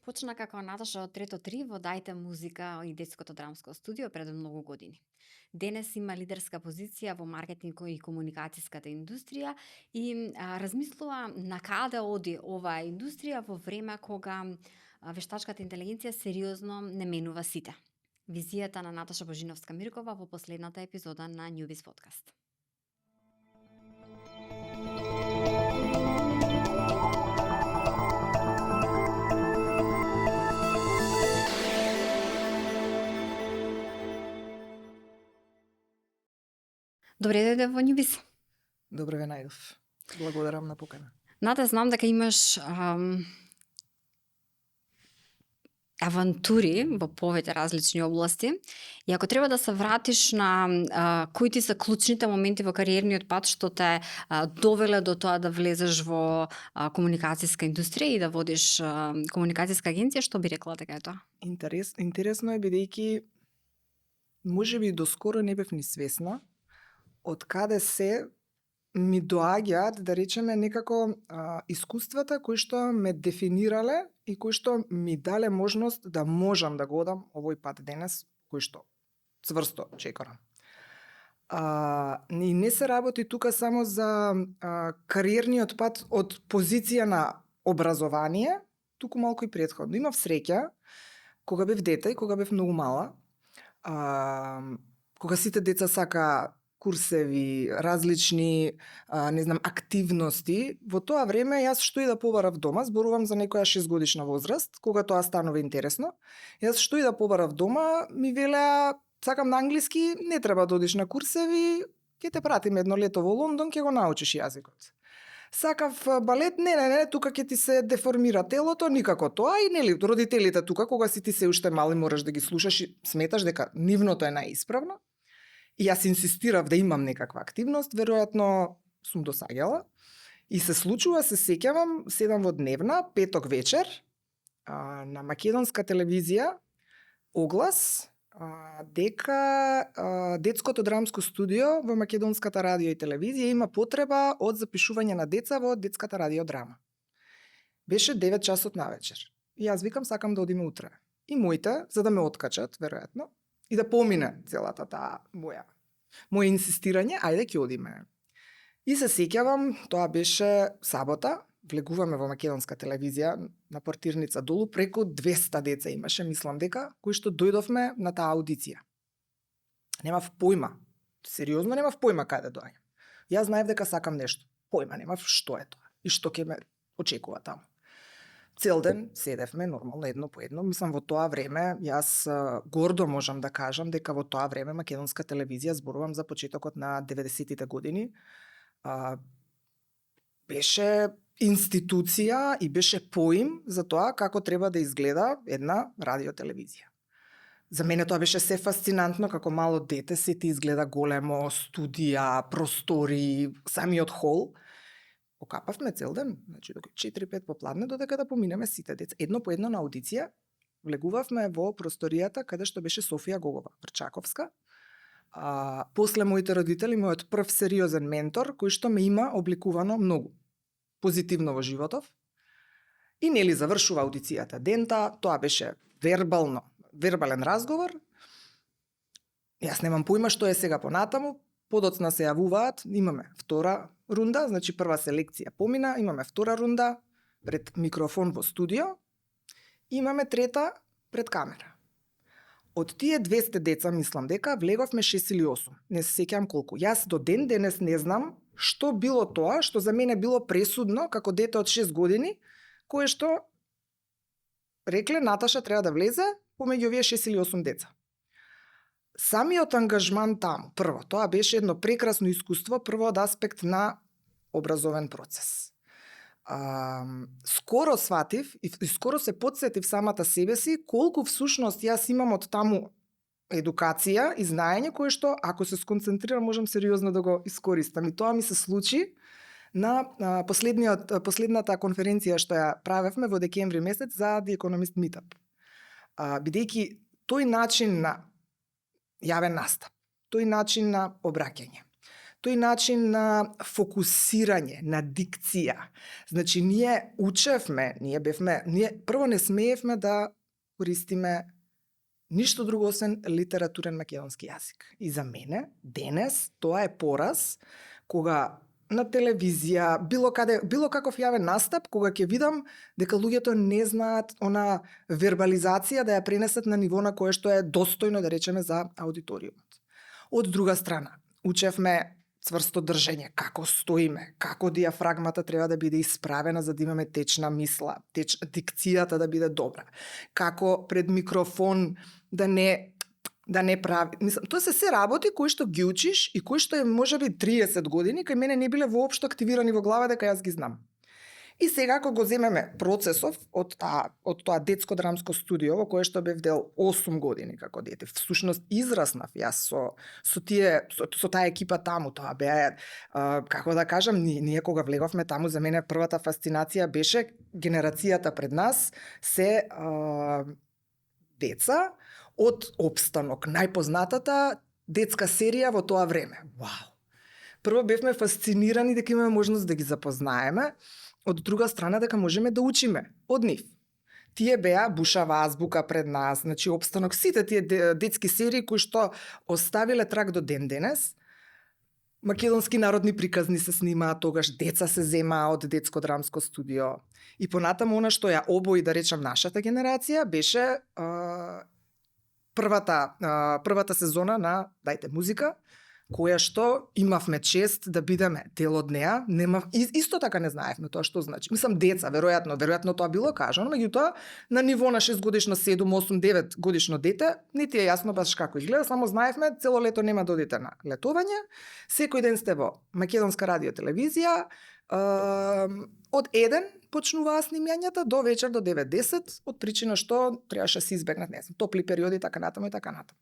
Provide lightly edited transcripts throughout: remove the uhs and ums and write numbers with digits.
Почна како Наташа од Трето 3 во Дајте музика и детското драмско студио пред многу години. Денес има лидерска позиција во маркетинг и комуникацијската индустрија и размислува на каде оди оваа индустрија во време кога вештачката интелигенција сериозно не менува сите. Визијата на Наташа Божиновска-Миркова во последната епизода на Newbiz подкаст. Добре дојде во Newbiz. Добре ве најдов. Благодарам на покана. Ната, знам дека имаш авантури во повеќе различни области. И ако треба да се вратиш на кои ти се клучните моменти во кариерниот пат што те довеле до тоа да влезеш во комуникацијска индустрија и да водиш комуникацијска агенција, што би рекла дека е тоа? Интересно е бидејќи можеби доскоро не бев ни свесна од каде се ми доаѓаат, да речеме, некако искуствата кои што ме дефинирале и кои што ми дале можност да можам да го одам овој пат денес, кој што цврсто чекорам. И не се работи тука само за кариерниот пат од позиција на образование, туку малку и претходно. Имав среќа, кога бев дете и кога бев многу мала, кога сите деца сака курсеви, различни, активности. Во тоа време јас што и да побарав дома, зборувам за некоја 6-годишна возраст, кога тоа станува интересно. Јас што и да побарав дома, ми велеа, сакам на англиски, не треба да одиш на курсеви, ќе те пратиме едно лето во Лондон, ќе го научиш јазикот. Сакав балет, не, тука ќе ти се деформира телото, никако тоа. И нели, родителите тука, кога си ти се уште мал и мораш да ги слушаш и сметаш дека нивното е најисправно. И јас инсистирав да имам некаква активност, веројатно сум досаѓала. И се случува, се сеќавам, седам во дневна, петок вечер, на македонска телевизија, оглас, дека детското драмско студио во македонската радио и телевизија има потреба од запишување на деца во детската радиодрама. Беше 9 часот навечер. И јас викам, сакам да одиме утре. И моите, за да ме откачат, веројатно, и да помине целата таа моја инсистирање, ајде ќе одиме. И се сеќавам, тоа беше сабота, влегуваме во македонска телевизија на портирница долу, преку 200 деца имаше, мислам дека, кои што дојдовме на таа аудиција. Немав појма, сериозно немав појма каде доаѓам. Јас знаев дека сакам нешто, појма немав што е тоа и што ќе ме очекува таму. Цел ден седевме нормално едно по едно. Мислам, во тоа време, јас гордо можам да кажам дека во тоа време македонска телевизија, зборувам за почетокот на 90-тите години, беше институција и беше поим за тоа како треба да изгледа една радиотелевизија. За мене тоа беше се фасцинантно, како мало дете, се ти изгледа големо, студија, простори, самиот хол. Покапавме цел ден, значи до 4-5 попладне, додека да поминеме сите деца. Едно по едно на аудиција, влегувавме во просторијата каде што беше Софија Гогова, Прчаковска. После моите родители, мојот прв сериозен ментор, кој што ме има обликувано многу позитивно во животов. И нели завршува аудицијата дента, тоа беше вербален разговор. Јас немам појма што е сега понатаму, подоцна се јавуваат, имаме втора рунда, значи прва селекција помина, имаме втора рунда пред микрофон во студио, имаме трета пред камера. Од тие 200 деца, мислам дека, влеговме 6 или 8. Не се сеќавам колку. Јас до ден денес не знам што било тоа, што за мене било пресудно, како дете од 6 години, кое што рекле Наташа треба да влезе помеѓу овие 6 или 8 деца. Самиот ангажман таму, прво, тоа беше едно прекрасно искуство, прво од аспект на образовен процес. Скоро сватив и скоро се потсетив самата себе си колку всушност јас имам од таму едукација и знаење кое што ако се сконцентрирам можам сериозно да го искористам. И тоа ми се случи на последната конференција што ја правевме во декември месец за The Economist Meetup. Бидејќи тој начин на јавен настап, тој начин на обраќање, тој начин на фокусирање, на дикција. Значи, ние прво не смеевме да користиме ништо друго освен литературен македонски јазик. И за мене, денес, тоа е пораз, кога на телевизија, било каков јавен настап, кога ќе видам дека луѓето не знаат она вербализација да ја пренесат на ниво на кое што е достојно, да речеме, за аудиториумот. Од друга страна, учевме цврсто држење, како стоиме, како диафрагмата треба да биде исправена за да имаме течна мисла, дикцијата да биде добра, како пред микрофон да не прави. Мислам, тоа се работи кои што ги учиш и кои што е можеби 30 години, кај мене не биле воопшто активирани во глава дека јас ги знам. И сега ако го земеме процесов од тоа детско драмско студио во кое што бев дел 8 години како дете, всушност израснав јас со таа екипа таму, тоа беа како да кажам, ние кога влеговме таму, за мене првата фасцинација беше генерацијата пред нас се деца од Опстанок, најпознатата детска серија во тоа време. Вау! Прво бевме фасцинирани дека имаме можност да ги запознаеме, од друга страна дека можеме да учиме од нив. Тие беа Бушава азбука пред нас, значи Опстанок, сите тие детски серии кои што оставиле траг до ден денес. Македонски народни приказни се снимаат тогаш, деца се земаа од детско драмско студио. И понатаму она што ја обои, да речам, нашата генерација беше првата сезона на Дајте музика, која што имавме чест да бидеме дел од неа, исто така не знаевме тоа што значи. Мислам, деца, веројатно тоа било кажано, меѓутоа на ниво на 6 годишно, 7, 8, 9 годишно дете, не ти е јасно баш како изгледа, само знаевме цело лето нема да одите на летување, секој ден сте во Македонска радио телевизија, од 1 почнуваа снимањата до вечер до 9-10, од причина што требаше да се избегнат, не знам, топли периоди, така натаму и така натаму.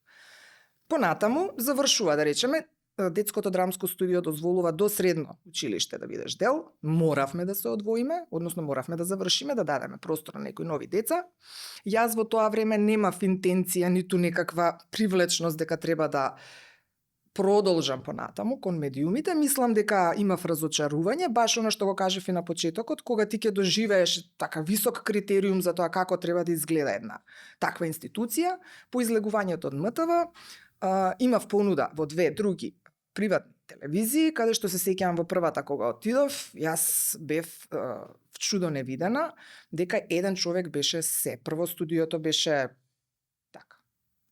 Понатаму завршува, да речеме, детското драмско студио дозволува до средно училиште да бидеш дел, моравме да се одвоиме, односно моравме да завршиме, да дадеме простор на некои нови деца. Јас во тоа време немав интенција, ниту некаква привлечност дека треба да продолжам понатаму кон медиумите. Мислам дека имав разочарување, баш она што го кажав и на почетокот, кога ти ќе доживееш така висок критериум за тоа како треба да изгледа една таква институција. По излегувањето од МТВ имав понуда во 2 други приватни телевизии, каде што се сеќавам во првата кога отидов, јас бев в чудо невидена, дека еден човек беше се. Прво студиото беше така,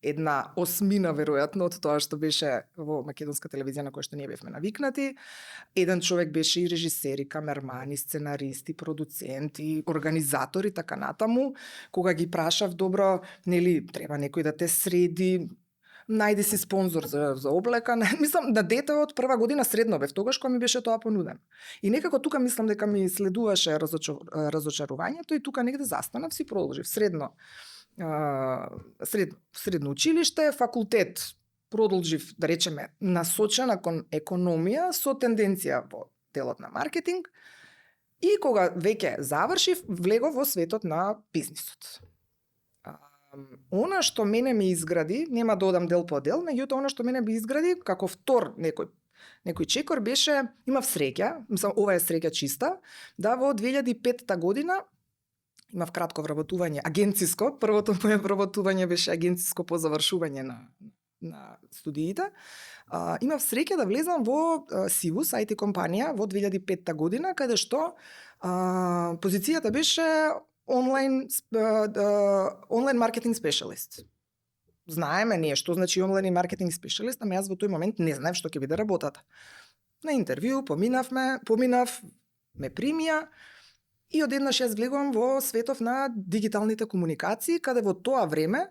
една осмина веројатно од тоа што беше во македонска телевизија на која што ние бевме навикнати. Еден човек беше и режисер, и камерман, и сценарист, и продуцент, и организатор и така натаму. Кога ги прашав, добро, нели треба некој да те среди, најди си спонзор за облека. Мислам, на дете од прва година средно бев, тогаш кога ми беше тоа понудено. И некако тука мислам дека ми следуваше разочарувањето и тука негде застанав, си продолжив средно училиште, факултет продолжив, да речеме, насочена кон економија со тенденција во делот на маркетинг. И кога веќе завршив, влегов во светот на бизнисот. Она што мене ми изгради, нема да одам дел по дел, меѓутоа она што мене би изгради како втор некој чекор беше, имав среќа, мислам, ова е среќа чиста, да во 2005 година имав кратко вработување агенциско, првото моје вработување беше агенциско по завршување на студиите. Имав среќа да влезам во Сивус, IT компанија, во 2005 година, каде што позицијата беше онлайн маркетинг спешалист. Знаеме ние што значи онлайн маркетинг спешалист, ама јас во тој момент не знаев што ќе биде работата. На интервју поминав, ме примија и одеднаш јас влегувам во светов на дигиталните комуникации, каде во тоа време,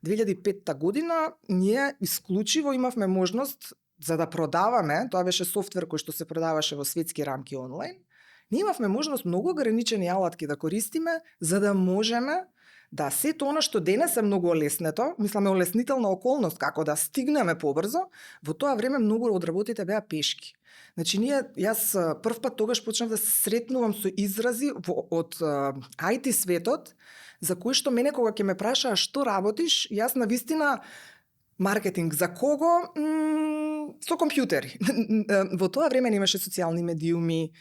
2005 година, ние исклучиво имавме можност за да продаваме, тоа беше софтвер кој што се продаваше во светски рамки онлайн, ние имавме можност многу ограничени алатки да користиме, за да можеме да сето она што денес е многу олеснето, мисламе олеснителна околност, како да стигнеме побрзо, во тоа време многу од работите беа пешки. Значи, јас првпат тогаш почнав да се сретнувам со изрази од IT светот, за кои што мене кога ќе ме прашаа што работиш, јас навистина Маркетинг за кого? Со компјутери. Во тоа време немаше социјални медиуми,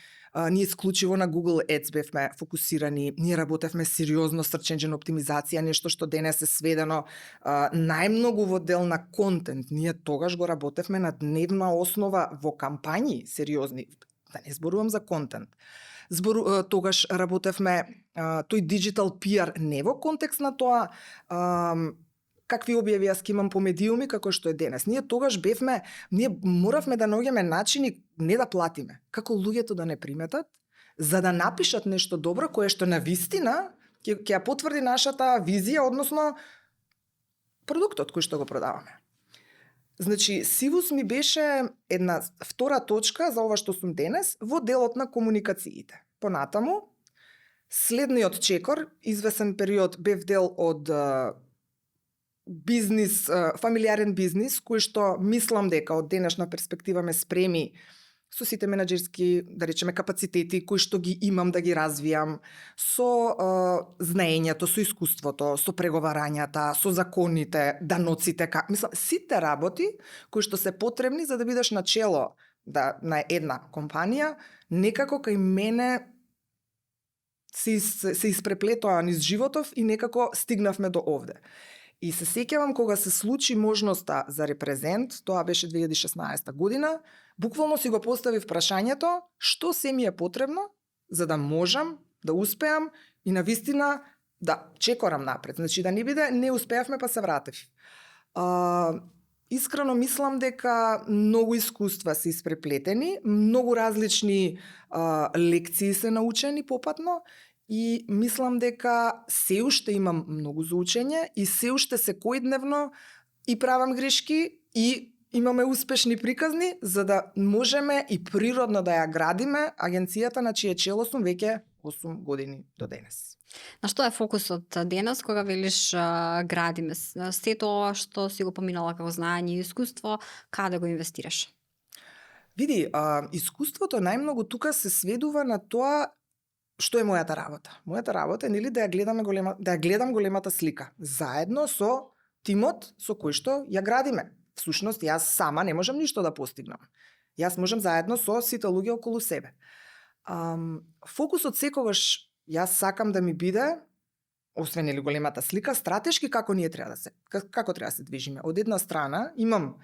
ние исклучиво на Google Ads бевме фокусирани, ние работевме сериозно search engine оптимизација, нешто што денес е сведено најмногу во дел на контент. Ние тогаш го работевме на дневна основа во кампањи сериозни, да не зборувам за контент. Тогаш работевме тој digital PR не во контекст на тоа какви објави јас ке имам по медиуми како што е денес. Ние тогаш ние моравме да наоѓаме начини не да платиме, како луѓето да не приметат, за да напишат нешто добро кое што навистина ќе ја потврди нашата визија, односно продуктот кој што го продаваме. Значи, Сивус ми беше една втора точка за ова што сум денес во делот на комуникациите. Понатаму, следниот чекор, извесен период бев дел од бизнис, фамилиарен бизнис, кој што мислам дека од денешна перспектива ме спреми со сите менаџерски, да речеме, капацитети кои што ги имам да ги развијам, со знаењето, со искуството, со преговарањата, со законите, даноците, мислам, сите работи кои што се потребни за да бидеш на чело на една компанија, некако кај мене се испреплетоа низ животов и некако стигнавме до овде. И се сеќавам кога се случи можноста за репрезент, тоа беше 2016 година, буквално си го поставив прашањето што се ми е потребно за да можам да успеам и навистина да чекорам напред. Значи да не биде не успеавме па се вратив. Искрено мислам дека многу искуства се испреплетени, многу различни лекции се научени попатно, и мислам дека се уште имам многу за учење и се уште секојдневно и правам грешки и имаме успешни приказни за да можеме и природно да ја градиме агенцијата на чие чело сум веќе 8 години до денес. На што е фокусот денес кога велиш градиме се тоа што си го поминала како знаење и искуство, каде го инвестираш? Види, искуството најмногу тука се сведува на тоа што е мојата работа. Мојата работа е нели да ја гледам големата слика, заедно со тимот со кој што ја градиме. Всушност, јас сама не можам ништо да постигнам. Јас можам заедно со сите луѓе околу себе. Фокусот секогаш јас сакам да ми биде, освен или големата слика, стратешки како треба да се движиме. Од една страна имам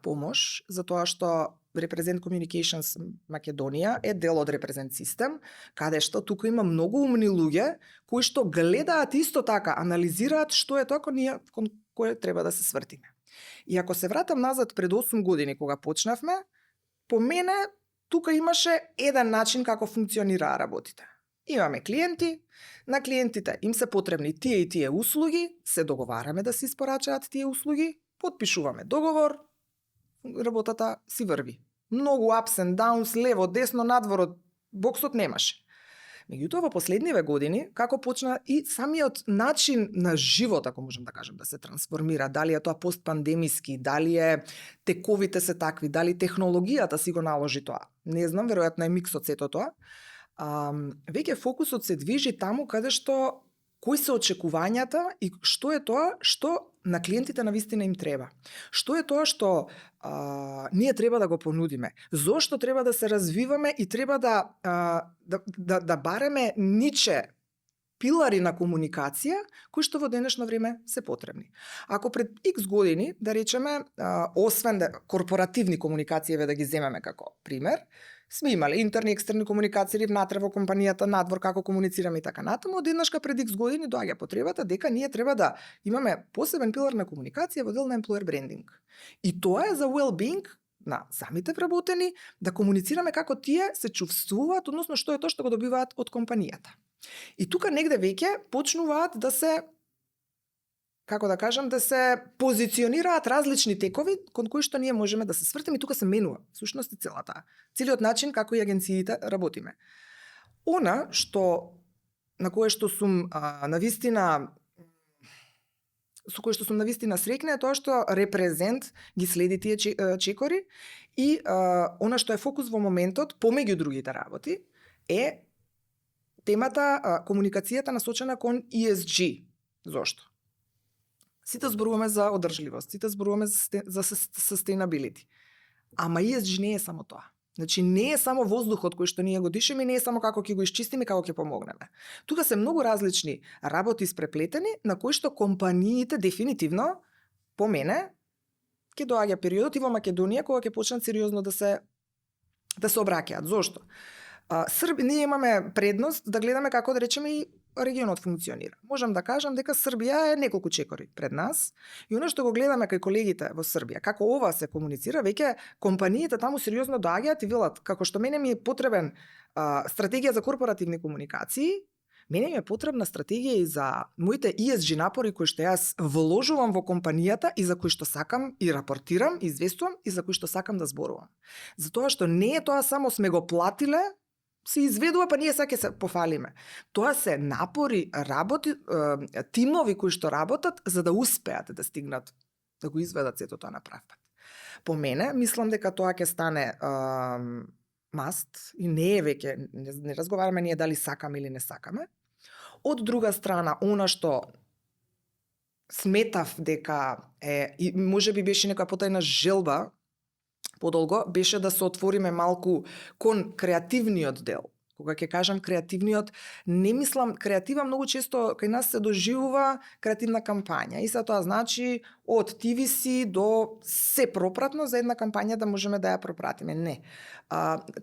помош за тоа што Represent Communications Македонија е дел од Represent System, каде што тука има многу умни луѓе кои што гледаат исто така, анализираат што е тоа кон кое треба да се свртиме. И ако се вратам назад пред 8 години кога почнавме, по мене тука имаше еден начин како функционираа работите. Имаме клиенти, на клиентите им се потребни тие и тие услуги, се договараме да се испорачаат тие услуги, потпишуваме договор, работата си врви. Многу ups and downs, лево, десно, надвор, боксот немаше. Меѓутоа, во последниве години, како почна и самиот начин на живот, ако можам да кажам, да се трансформира, дали е тоа постпандемиски, дали е тековите се такви, дали технологијата си го наложи тоа. Не знам, веројатно е микс од сето тоа. Веќе фокусот се движи таму каде што кои се очекувањата и што е тоа што на клиентите навистина им треба. Што е тоа што ние треба да го понудиме? Зошто треба да се развиваме и треба да бареме ниче пилари на комуникација кои што во денешно време се потребни. Ако пред X години, да речеме, освен корпоративни комуникации да ги земеме како пример, сме имали интерни и екстерни комуникации внатре во компанијата, надвор како комуницираме и така натаму, одеднашка пред X години доаѓа потребата дека ние треба да имаме посебен пилар на комуникација во дел на employer branding. И тоа е за well-being на самите вработени, да комуницираме како тие се чувствуваат, односно што е тоа што го добиваат од компанијата. И тука негде веќе почнуваат да се, како да кажам, да се позиционираат различни текови кон кои што ние можеме да се свртиме и тука се менува, всушност и целиот начин како и агенциите работиме. Она што на кое што сум навистина со кој што сум навистина среќна е тоа што Репрезент ги следи тие чекори и она што е фокус во моментот, помеѓу другите работи, е темата комуникацијата насочена кон ESG. Зошто? Сите зборуваме за одржливост, сите зборуваме за sustainability. Ама ESG не е само тоа. Значи не е само воздухот кој што ние го дишеме, не е само како ќе го исчистиме, како ќе помогнеме. Тука се многу различни работи испреплетени на кои што компаниите дефинитивно по мене ќе доаѓа периодот и во Македонија кога ќе почнат сериозно да се обраќаат. Зошто? Ние имаме предност да гледаме како да речеме и регионот функционира. Можам да кажам дека Србија е неколку чекори пред нас и оно што го гледаме кај колегите во Србија, како ова се комуницира, веќе компаниите таму сериозно доаѓаат и велат како што мене ми е потребен стратегија за корпоративни комуникации, мене ми е потребна стратегија и за моите ESG напори кои што јас вложувам во компанијата и за кои што сакам и рапортирам, известувам и за кои што сакам да зборувам. Затоа што не е тоа само сме го платиле, се изведува, па ние сега ќе се пофалиме. Тоа се напори, работи, тимови кои што работат за да успеат да стигнат, да го изведат сето тоа на прав пат. По мене, мислам дека тоа ќе стане маст и не е веќе, не разговараме ние дали сакаме или не сакаме. Од друга страна, она што сметав дека е, и можеби беше некоја потајна желба, подолго, беше да се отвориме малку кон креативниот дел. Кога ќе кажам креативниот, не мислам, креатива многу често кај нас се доживува креативна кампања. И са тоа значи од TVC до се пропратно за една кампања да можеме да ја пропратиме. Не.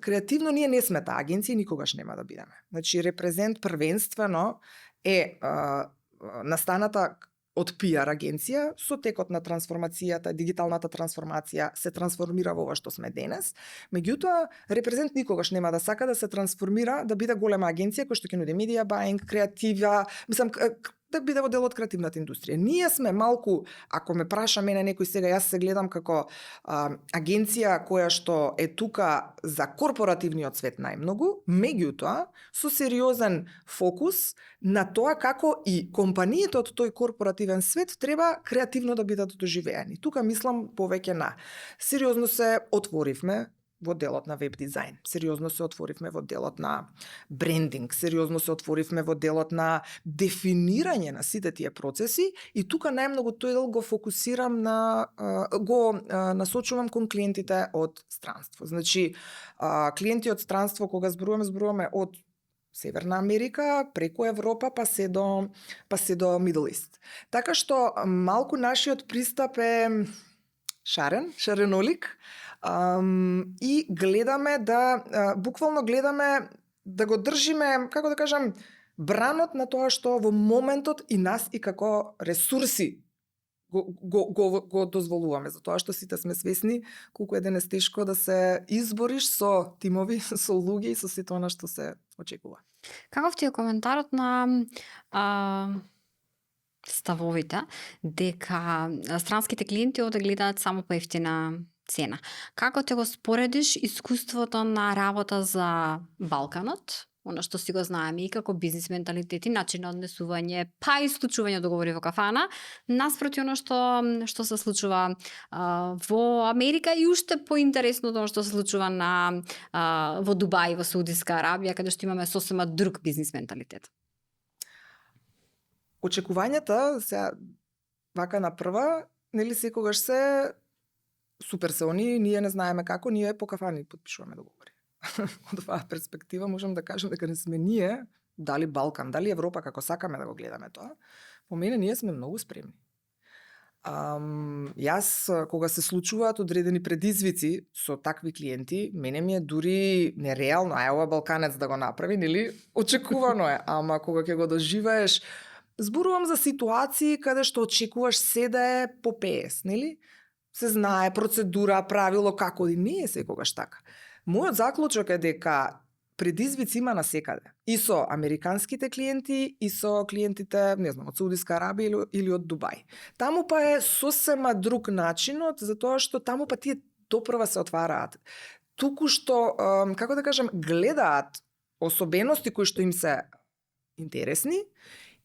Креативно ние не сме таа агенција и никогаш нема да бидеме. Значи, репрезент првенствено е настаната од PR агенција, со текот на трансформацијата, дигиталната трансформација се трансформира во ова што сме денес. Меѓутоа, репрезент никогаш нема да сака да се трансформира, да биде голема агенција која што ќе нуди медија баинг, креатива, мислам, да биде во дел од креативната индустрија. Ние сме малку, ако ме праша мене некој сега, јас се гледам како агенција која што е тука за корпоративниот свет најмногу, меѓутоа со сериозен фокус на тоа како и компаниите од тој корпоративен свет треба креативно да бидат доживеани. Тука мислам повеќе на сериозно се отворивме во делот на веб дизајн. Сериозно се отворивме во делот на брендинг, сериозно се отворивме во делот на дефинирање на сите тие процеси и тука најмногу тој дел го фокусирам на насочувам кон клиентите од странство. Значи, клиенти од странство кога зборуваме од Северна Америка, преку Европа, па се до Middle East. Така што малку нашиот пристап е шаренолик, и гледаме буквално гледаме да го држиме, како да кажам, бранот на тоа што во моментот и нас и како ресурси го дозволуваме, за тоа што сите сме свесни колку е денес тешко да се избориш со тимови, со луѓе и со сето она што се очекува. Каков ти е коментарот на ставовите дека странските клиенти овде гледаат само по ефтина цена? Како те го споредиш искуството на работа за Балканот, она што си го знаеме и како бизнис менталитет и начин на однесување, па и склучување договори во кафана, наспроти оно што се случува во Америка и уште поинтересно тоа што се случува во Дубај, во Саудиска Арабија, каде што имаме сосема друг бизнис менталитет? Очекувањата, сега, вака на прва, нели секогаш се супер се они, ние не знаеме како, ние по кафани потпишуваме договори. Од оваа перспектива можам да кажам дека не сме ние, дали Балкан, дали Европа, како сакаме да го гледаме тоа, по мене ние сме многу спремни. Јас, кога се случуваат одредени предизвици со такви клиенти, мене ми е дури нереално, ова балканец да го направи, нели, очекувано е, ама кога ќе го доживееш, зборувам за ситуации каде што очекуваш се да е по PS, нели? Се знае процедура, правило, како и не е секогаш така. Мојот заклучок е дека предизвици има насекаде. И со американските клиенти, и со клиентите, не знам, од Саудиска Арабија или од Дубај. Таму па е сосема друг начинот, затоа што таму па тие допрва се отвараат. Туку што, како да кажам, гледаат особености кои што им се интересни,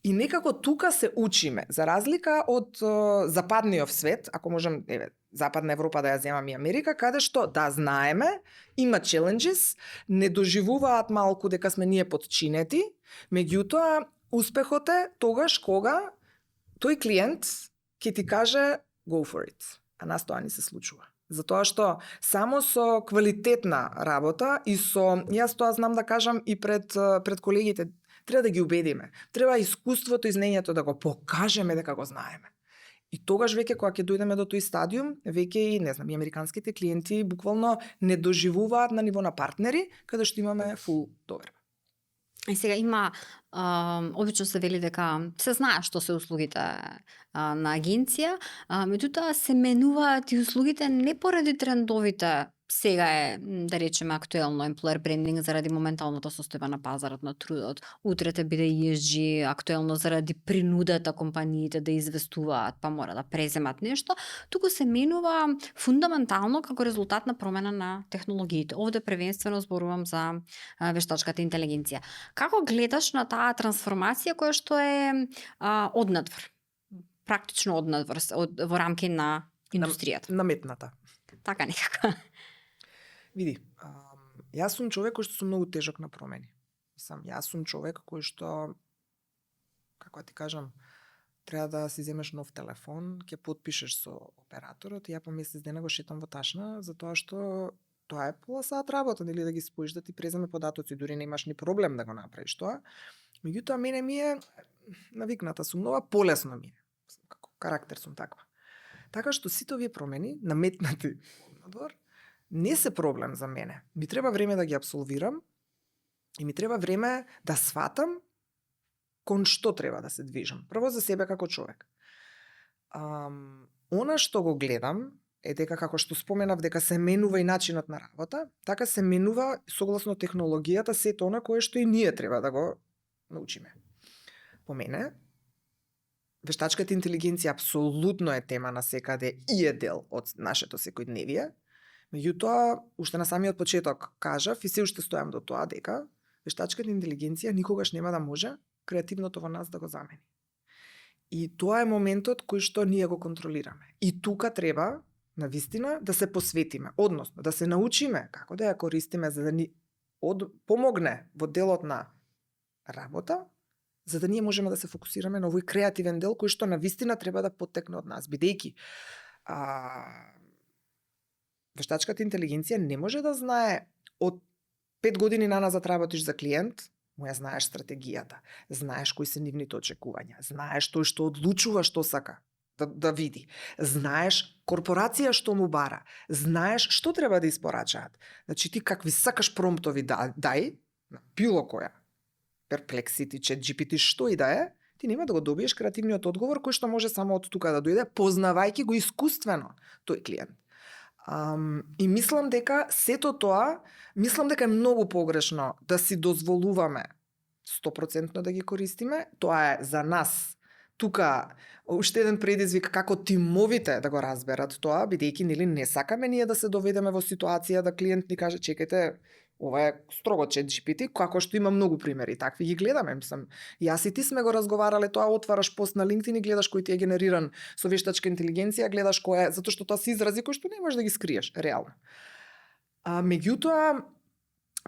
и некако тука се учиме, за разлика од западниот свет, ако можем, Западна Европа да ја земам и Америка, каде што, да, знаеме, има challenges, не доживуваат малку дека сме ние подчинети, меѓутоа, успехот е тогаш кога тој клиент ќе ти каже go for it. А нас тоа не се случува. Затоа што само со квалитетна работа и со, јас тоа знам да кажам и пред колегите, треба да ги убедиме. Треба искуството и знаењето да го покажеме дека го знаеме. И тогаш веќе кога ќе дојдеме до тој стадиум, веќе и не знам, и американските клиенти буквално не доживуваат на ниво на партнери, каде што имаме фул доверба. И сега има, обично се вели дека се знае што се услугите на агенција, меѓутоа се менуваат и услугите не поради трендовите. Сега е, да речеме, актуелно employer branding заради моменталната состојба на пазарот на трудот. Утре ќе биде ESG актуелно заради принудата компаниите да известуваат, па мора да преземат нешто. Туку се менува фундаментално како резултат на промена на технологиите. Овде првенствено зборувам за вештачката интелигенција. Како гледаш на таа трансформација која што е однадвор? Практично однадвор во рамки на индустријата. Наметната. Така некако. Види, јас сум човек кој што сум многу тежок на промени. Јас сум човек кој што, како ти кажам, треба да си земеш нов телефон, ќе потпишеш со операторот, ја по месец дена го шетам во ташна, затоа што тоа е пола сат работа, нели, да ги споиш, да ти преземе податоци, дури немаш ни проблем да го направиш тоа. Меѓутоа, мене ми е навикната сум нова, полесно ми е. Како карактер сум таква. Така што сите овие промени, наметнати надвор, не се проблем за мене. Ми треба време да ги апсолвирам и ми треба време да сватам кон што треба да се движам. Прво за себе како човек. Она што го гледам е дека, како што споменав, дека се менува и начинот на работа, така се менува согласно технологијата сето она кое што и ние треба да го научиме. По мене, вештачката интелигенција апсолутно е тема на секаде и е дел од нашето секојдневие. Меѓутоа, уште на самиот почеток кажав и се уште стојам до тоа дека вештачката интелигенција никогаш нема да може креативното во нас да го замени. И тоа е моментот кој што ние го контролираме. И тука треба, навистина, да се посветиме, односно, да се научиме како да ја користиме за да ни помогне во делот на работа, за да ние можеме да се фокусираме на овој креативен дел кој што навистина треба да поттекне од нас, бидејќи вештачката интелигенција не може да знае од 5 години наназад работиш за клиент, му ја знаеш стратегијата, знаеш кои се нивните очекувања, знаеш тој што одлучува што сака да види, знаеш корпорација што му бара, знаеш што треба да испорачаат. Значи ти какви сакаш промптови дај, на било која, Perplexity, ChatGPT, што и да е, ти нема да го добиеш креативниот одговор кој што може само од тука да дојде, познавајќи го искуствено тој клиент. И мислам дека сето тоа, мислам дека е многу погрешно да си дозволуваме 100% да ги користиме. Тоа е за нас тука уште еден предизвик како тимовите да го разберат тоа, бидејќи нели не сакаме ние да се доведеме во ситуација да клиент ни каже чекајте, ова е строго ChatGPT, како што има многу примери, такви ги гледаме, мислам. Јас и ти сме го разговарале тоа, отвараш пост на LinkedIn и гледаш кој ти е генериран со вештачка интелигенција, гледаш кој е, затоа што тоа се изрази кои што не можеш да ги скриеш, реално. Меѓутоа,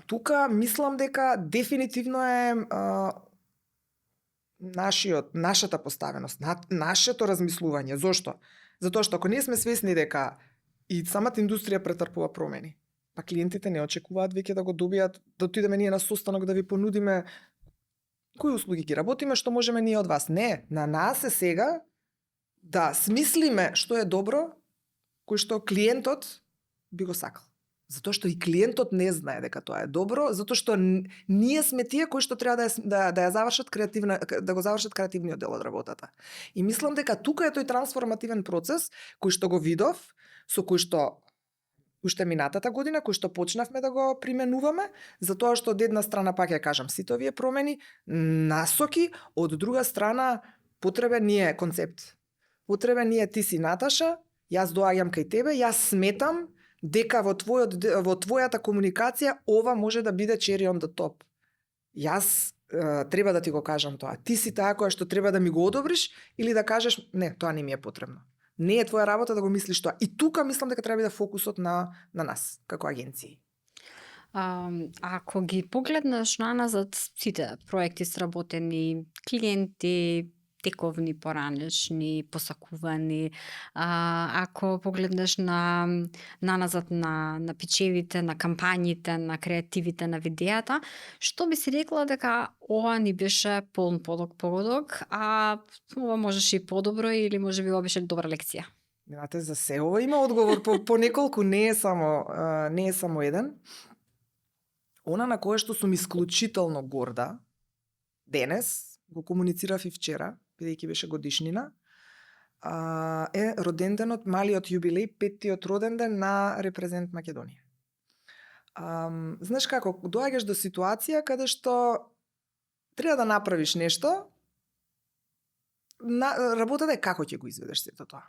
тука мислам дека дефинитивно е нашата поставеност, нашето размислување. Зошто? Затоа што ако не сме свесни дека и самата индустрија претрпува промени, па клиентите не очекуваат веќе да го добијат, да отидеме ние на состанок да ви понудиме кои услуги ги работиме, што можеме ние од вас. Не, на нас е сега да смислиме што е добро, кој што клиентот би го сакал. Затоа што и клиентот не знае дека тоа е добро, затоа што ние сме тие кои што треба да ја завршат да го завршат креативниот дел од работата. И мислам дека тука е тој трансформативен процес кој што го видов, со кој што уште минатата година, кој што почнавме да го применуваме, затоа што од една страна, пак ја кажам, сите овие промени, насоки, од друга страна, потребен ни е концепт. Потребен ни е ти си Наташа, јас доаѓам кај тебе, јас сметам дека во твојата комуникација ова може да биде cherry on the top. Јас треба да ти го кажам тоа. Ти си таа која што треба да ми го одобриш или да кажеш не, тоа не ми е потребно. Не е твоја работа да го мислиш тоа. И тука мислам дека треба да биде фокусот на нас, како агенции. Ако ги погледнеш наназад сите проекти сработени, клиенти, тековни, поранешни, посакувани. Ако погледнеш наназад на пичевите, на кампањите, на креативите на видеата, што би си рекла дека ова ни беше полн погодок, а ова можеше и подобро или можеби ова беше добра лекција? Знаете, за се ова има одговор по неколку, не е само еден. Она на кое што сум исклучително горда, денес, го комуницирав и вчера, бидејќи беше годишнина, е роденденот, малиот јубилеј, 5-тиот роденден на Репрезент Македонија. Знаеш како, доаѓаш до ситуација каде што треба да направиш нешто, работата е како ќе го изведеш сето тоа.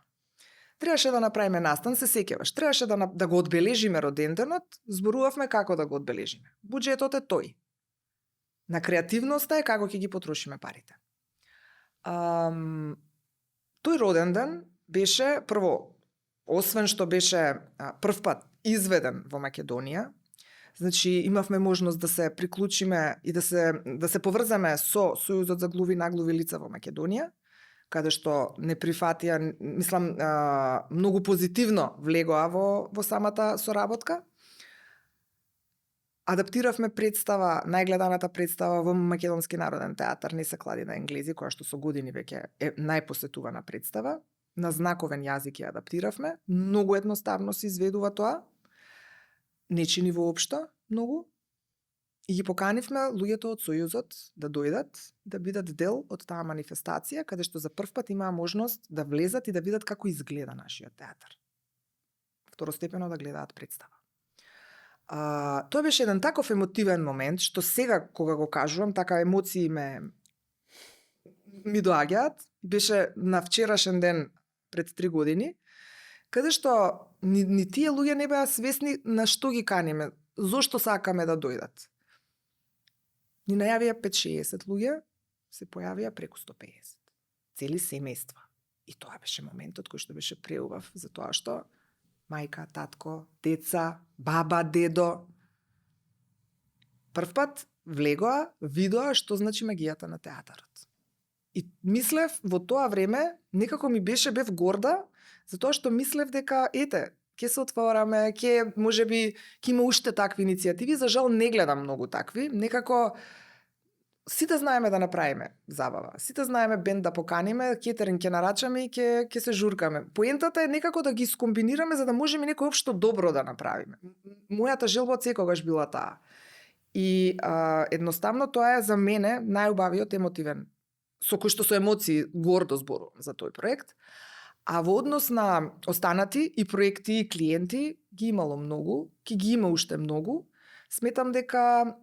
Требаше да направиме настан, се сеќаваш. Требаше да го одбележиме роденденот, зборувавме како да го одбележиме. Буџетот е тој. На креативноста е како ќе ги потрошиме парите. Тој роденден беше, прво, освен што беше прв пат изведен во Македонија, значи имавме можност да се приклучиме и да се поврземе со Сојузот за глуви и наглуви лица во Македонија, каде што не прифатија, мислам, многу позитивно влегоа во самата соработка. Адаптиравме представа, најгледаната представа во Македонски народен театар "Не се клади на енглези", која што со години веќе е најпосетувана представа. На знаковен јазик ја адаптиравме. Многу едноставно се изведува тоа. Не чини воопшто многу. И ги поканивме луѓето од Сојузот да дојдат, да бидат дел од таа манифестација, каде што за прв пат имаа можност да влезат и да видат како изгледа нашиот театар. Второстепено да гледаат представа. Тоа беше еден таков емотивен момент, што сега кога го кажувам, така емоции ми доаѓаат. Беше на вчерашен ден пред 3 години, каде што ни тие луѓе не беа свесни на што ги каниме, зошто сакаме да дојдат. Ни најавија 5-60 луѓе, се појавија преку 150. Цели семејства. И тоа беше моментот кој што беше преубав, за тоа што мајка, татко, деца, баба, дедо, прв пат влегоа, видоа што значи магијата на театарот. И мислев во тоа време, некако бев горда, затоа што мислев дека, ќе се отвораме, можеби ќе има уште такви иницијативи, за жал не гледам многу такви, некако сите знаеме да направиме забава, сите знаеме бенд да поканиме, кетеринг ќе нарачаме и ќе се журкаме. Поентата е некако да ги скомбинираме за да можеме некој општо добро да направиме. Мојата желба секогаш била таа. И едноставно тоа е за мене најубавиот емотивен, со кој што со емоции гордо зборувам за тој проект. А во однос на останати и проекти и клиенти ги имало многу, ќе ги има уште многу. Сметам дека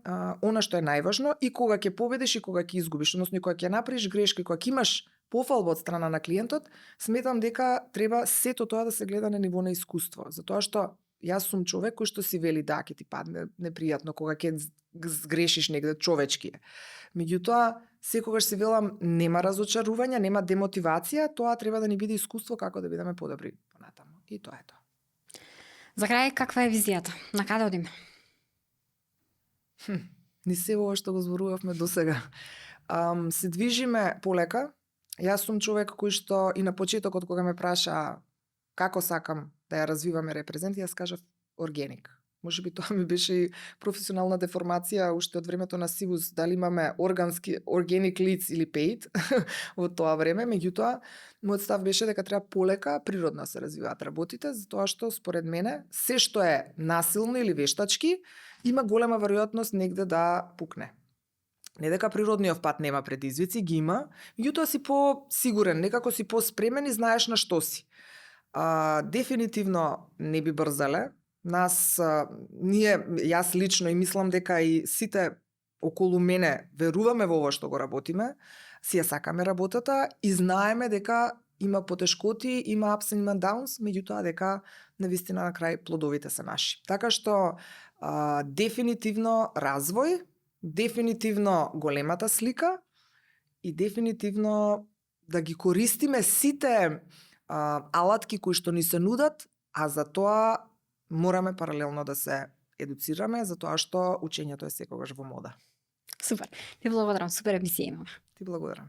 она што е најважно и кога ќе победиш и кога ќе изгубиш, односно и кога ќе направиш грешка и кога ќе имаш пофалба од страна на клиентот, сметам дека треба сето тоа да се гледа на ниво на искуство, затоа што јас сум човек кој што си вели да ќе ти падне непријатно кога ќе сгрешиш негде човечки. Меѓутоа, секогаш си велам нема разочарување, нема демотивација, тоа треба да ни биде искуство како да бидеме подобри понатаму. И тоа е тоа. За крај, каква е визијата? На каде одиме? Ни се ова што го зборувавме досега. Се движиме полека. Јас сум човек кој што и на почетокот кога ме праша како сакам да ја развиваме Репрезент, јас кажав органик. Можеби тоа ми беше и професионална деформација уште од времето на Сивус, дали имаме organic leads или paid во тоа време, меѓутоа мојот став беше дека треба полека, природно се развиваат работите, затоа што според мене се што е насилно или вештачки има голема веројатност негде да пукне. Не дека природниот пат нема предизвици, ги има, меѓутоа си по-сигурен, некако си по-спремен и знаеш на што си. Дефинитивно не би брзале. Јас лично и мислам дека и сите околу мене веруваме во ова што го работиме, си ја сакаме работата и знаеме дека има потешкоти, има ups and downs, меѓутоа дека навистина на крај плодовите се наши. Така што дефинитивно развој, дефинитивно големата слика и дефинитивно да ги користиме сите алатки кои што ни се нудат, а за тоа мораме паралелно да се едуцираме, затоа што учењето е секогаш во мода. Супер. Ти благодарам, супер емисија имаме. Ти благодарам.